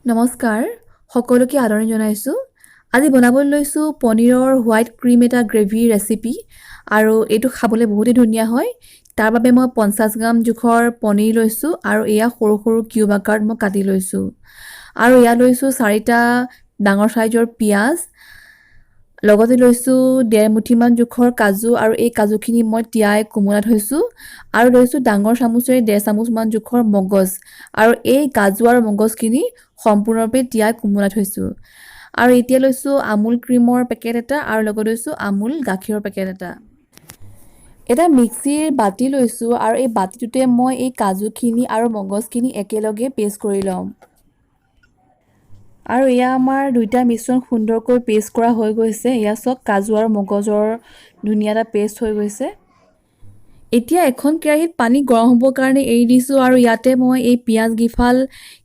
নমস্কাৰ, সকলোকে আদৰণি জনাইছোঁ। আজি বনাবলৈ লৈছোঁ পনীৰৰ হোৱাইট ক্ৰীম এটা গ্ৰেভি ৰেচিপি আৰু এইটো খাবলৈ বহুতেই ধুনীয়া হয়। তাৰ বাবে মই 50 গ্ৰাম জোখৰ পনীৰ লৈছোঁ আৰু এয়া সৰু সৰু কিউব আকাৰত মই কাটি লৈছোঁ। আৰু এয়া লৈছোঁ 4টা ডাঙৰ চাইজৰ পিঁয়াজ, লগতে লৈছোঁ ডেৰ মুঠিমান জোখৰ কাজু আৰু এই কাজুখিনি মই তিয়াই কোমলাই থৈছোঁ। আৰু লৈছোঁ ডাঙৰ চামুচেৰে ডেৰ চামুচমান জোখৰ মগজ আৰু এই কাজু আৰু মগজখিনি সম্পূৰ্ণৰূপে তিয়াই কোমলাই থৈছোঁ। আৰু এতিয়া লৈছোঁ আমুল ক্ৰীমৰ পেকেট এটা আৰু লগত লৈছোঁ আমুল গাখীৰৰ পেকেট এটা। এটা মিক্সিৰ বাতি লৈছোঁ আৰু এই বাতিটোতে মই এই কাজুখিনি আৰু মগজখিনি একেলগে পেষ্ট কৰি ল'ম। আৰু এয়া আমাৰ দুইটা মিশ্ৰণ সুন্দৰকৈ পেষ্ট কৰা হৈ গৈছে। এয়া চাওক, কাজু আৰু মগজৰ ধুনীয়া এটা পেষ্ট হৈ গৈছে। এতিয়া এখন কেৰাহীত পানী গৰম হ'বৰ কাৰণে এৰি দিছোঁ আৰু ইয়াতে মই এই পিঁয়াজ কেইফাল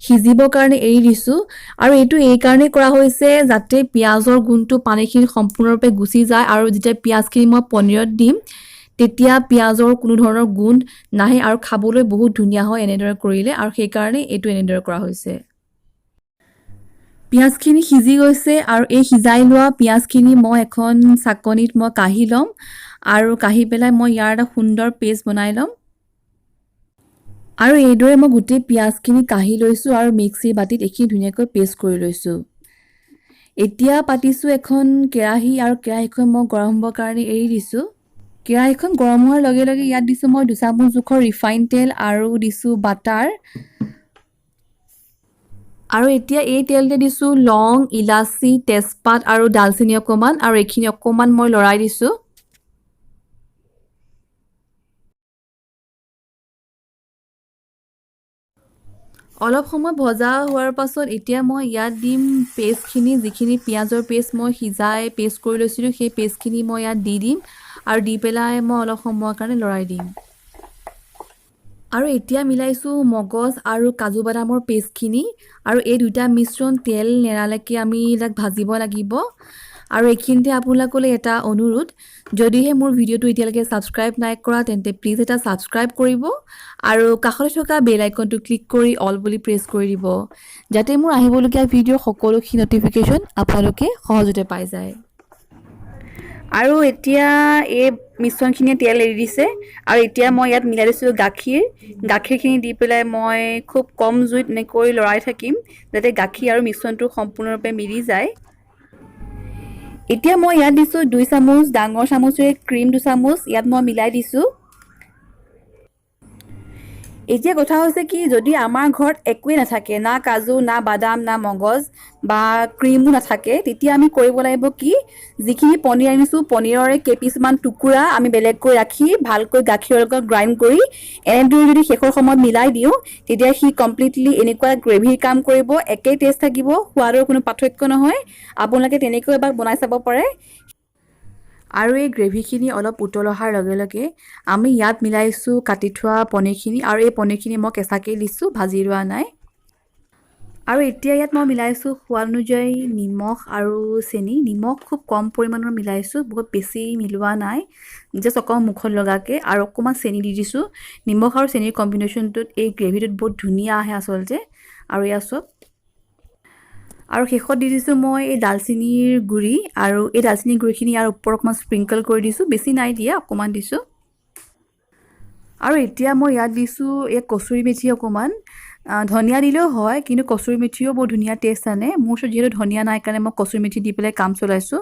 সিজিবৰ কাৰণে এৰি দিছোঁ। আৰু এইটো এইকাৰণেই কৰা হৈছে যাতে পিঁয়াজৰ গোন্ধটো পানীখিনি সম্পূৰ্ণৰূপে গুচি যায় আৰু যেতিয়া পিঁয়াজখিনি মই পনীৰত দিম, তেতিয়া পিঁয়াজৰ কোনো ধৰণৰ গোন্ধ নাহে আৰু খাবলৈ বহুত ধুনীয়া হয় এনেদৰে কৰিলে, আৰু সেইকাৰণে এইটো এনেদৰে কৰা হৈছে। পিঁয়াজখিনি সিজি গৈছে আৰু এই সিজাই লোৱা পিঁয়াজখিনি মই এখন চাকনিত মই কাঢ়ি ল'ম আৰু কাঢ়ি পেলাই মই ইয়াৰ এটা সুন্দৰ পেষ্ট বনাই ল'ম। আৰু এইদৰে মই গোটেই পিঁয়াজখিনি কাঢ়ি লৈছোঁ আৰু মিক্সিৰ বাতিত এইখিনি ধুনীয়াকৈ পেষ্ট কৰি লৈছোঁ। এতিয়া পাতিছোঁ এখন কেৰাহী আৰু কেৰাহীখন মই গৰম হ'বৰ কাৰণে এৰি দিছোঁ। কেৰাহীখন গৰম হোৱাৰ লগে লগে ইয়াত দিছোঁ মই 2 চামুচ জোখৰ ৰিফাইন তেল আৰু দিছোঁ বাটাৰ। আৰু এতিয়া এই তেলতে দিছোঁ লং, ইলাচি, তেজপাত আৰু ডালচেনি অকণমান আৰু এইখিনি অকণমান মই লৰাই দিছোঁ। অলপ সময় ভজা হোৱাৰ পাছত এতিয়া মই ইয়াত দিম পেষ্টখিনি, যিখিনি পিঁয়াজৰ পেষ্ট মই সিজাই পেষ্ট কৰি লৈছিলোঁ, সেই পেষ্টখিনি মই ইয়াত দি দিম আৰু দি পেলাই মই অলপ সময়ৰ কাৰণে লৰাই দিম। আৰু এতিয়া মিলাইছোঁ মগজ আৰু কাজু বাদামৰ পেষ্টখিনি আৰু এই দুইটা মিশ্ৰণ তেল নেৰালৈকে আমি ইয়াক ভাজিব লাগিব। আৰু এইখিনিতে আপোনালোকলৈ এটা অনুৰোধ, যদিহে মোৰ ভিডিঅ'টো এতিয়ালৈকে ছাবস্ক্ৰাইব নাই কৰা, তেন্তে প্লিজ এটা ছাবস্ক্ৰাইব কৰিব আৰু কাষতে থকা বেল আইকনটো ক্লিক কৰি অল বুলি প্ৰেছ কৰি দিব, যাতে মোৰ আহিবলগীয়া ভিডিঅ'ৰ সকলোখিনি ন'টিফিকেশ্যন আপোনালোকে সহজতে পাই যায়। আৰু এতিয়া এই মিশ্ৰণখিনিয়ে তেল এৰি দিছে আৰু এতিয়া মই ইয়াত মিলাই দিছোঁ গাখীৰ। গাখীৰখিনি দি পেলাই মই খুব কম জুইত এনেকৈ লৰাই থাকিম, যাতে গাখীৰ আৰু মিশ্ৰণটো সম্পূৰ্ণৰূপে মিলি যায়। এতিয়া মই ইয়াত দিছোঁ 2 চামুচ, ডাঙৰ চামুচেৰে ক্ৰীম 2 চামুচ ইয়াত মই মিলাই দিছোঁ। এতিয়া কথা হৈছে কি, যদি আমাৰ ঘৰত একোৱেই নাথাকে, না কাজু, না বাদাম, না মগজ বা ক্ৰীমো নাথাকে, তেতিয়া আমি কৰিব লাগিব কি, যিখিনি পনীৰ আনিছোঁ, পনীৰৰে কেইপিচমান টুকুৰা আমি বেলেগকৈ ৰাখি ভালকৈ গাখীৰৰ লগত গ্ৰাইণ্ড কৰি এনেদৰে যদি শেষৰ সময়ত মিলাই দিওঁ, তেতিয়া সি কমপ্লিটলি এনেকুৱা গ্ৰেভিৰ কাম কৰিব। একেই টেষ্ট থাকিব, সোৱাদৰ কোনো পাৰ্থক্য নহয়। আপোনালোকে তেনেকৈ এবাৰ বনাই চাব পাৰে। আৰু এই গ্ৰেভিখিনি অলপ উতল অহাৰ লগে লগে আমি ইয়াত মিলাইছোঁ কাটি থোৱা পনীৰখিনি আৰু এই পনীৰখিনি মই কেঁচাকেই দিছোঁ, ভাজি লোৱা নাই। আৰু এতিয়া ইয়াত মই মিলাইছোঁ সোৱাদ অনুযায়ী নিমখ আৰু চেনি। নিমখ খুব কম পৰিমাণৰ মিলাইছোঁ, বহুত বেছি মিলোৱা নাই, জাষ্ট অকণমান মুখত লগাকৈ, আৰু অকণমান চেনি দি দিছোঁ। নিমখ আৰু চেনিৰ কম্বিনেশ্যনটোত এই গ্ৰেভিটোত বহুত ধুনীয়া আহে আচলতে। আৰু এয়া চব আৰু শেষত দি দিছোঁ মই এই ডালচেনিৰ গুড়ি আৰু এই ডালচেনিৰ গুড়িখিনি ইয়াৰ ওপৰত অকণমান স্প্ৰিংকল কৰি দিছোঁ, বেছি নাই দিয়া, অকণমান দিছোঁ। আৰু এতিয়া মই ইয়াত দিছোঁ এই কচুৰি মেথি অকণমান। ধনিয়া দিলেও হয়, কিন্তু কচুৰি মেথিও বহুত ধুনীয়া টেষ্ট আনে। মোৰ ওচৰত যিহেতু ধনিয়া নাই কাৰণে মই কচুৰি মেথি দি পেলাই কাম চলাইছোঁ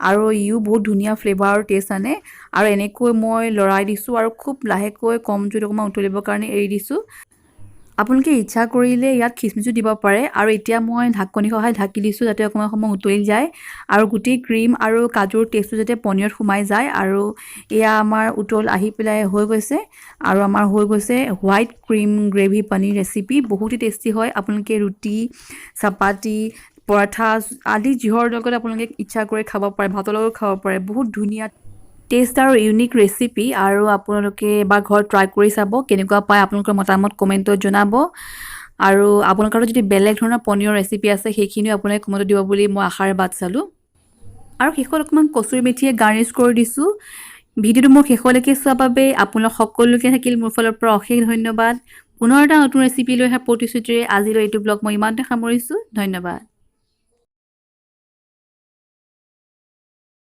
আৰু ইও বহুত ধুনীয়া ফ্লেভাৰ আৰু টেষ্ট আনে। আৰু এনেকৈ মই লৰাই দিছোঁ আৰু খুব লাহেকৈ কম জুইত অকণমান উতলিবৰ কাৰণে এৰি দিছোঁ। আপোনালোকে ইচ্ছা কৰিলে ইয়াত খিচমিচো দিব পাৰে। আৰু এতিয়া মই ঢাকনি সহায় ঢাকি দিছোঁ, যাতে অকণমান সময় উতলি যায় আৰু গোটেই ক্ৰীম আৰু কাজুৰ টেষ্টটো যাতে পনীৰত সোমাই যায়। আৰু এয়া আমাৰ উতল আহি পেলাই হৈ গৈছে আৰু আমাৰ হৈ গৈছে white cream gravy paneer recipe. বহুতেই টেষ্টি হয়। আপোনালোকে ৰুটি, চাপাতি, পৰঠা আদি যিহৰ লগত আপোনালোকে ইচ্ছা কৰি খাব পাৰে, ভাতৰ লগত খাব পাৰে। বহুত ধুনীয়া টেষ্ট আৰু ইউনিক ৰেচিপি আৰু আপোনালোকে এবাৰ ঘৰত ট্ৰাই কৰি চাব। কেনেকুৱা পায় আপোনালোকৰ মতামত কমেণ্টত জনাব। আৰু আপোনালোকৰ যদি বেলেগ ধৰণৰ পনীৰৰ ৰেচিপি আছে, সেইখিনিও আপোনালোকে কমেণ্টত দিব বুলি মই আশাৰে বাট চালোঁ। আৰু শেষত অকণমান কচুৰি মেথিয়ে গাৰ্নিছ কৰি দিছোঁ। ভিডিঅ'টো মোৰ শেষলৈকে চোৱাৰ বাবে আপোনালোক সকলোকে থাকিল মোৰ ফালৰ পৰা অশেষ ধন্যবাদ। পুনৰ এটা নতুন ৰেচিপি লৈ অহাৰ প্ৰতিশ্ৰুতিৰে আজিলৈ এইটো ব্লগ মই ইমানতে সামৰিছোঁ। ধন্যবাদ।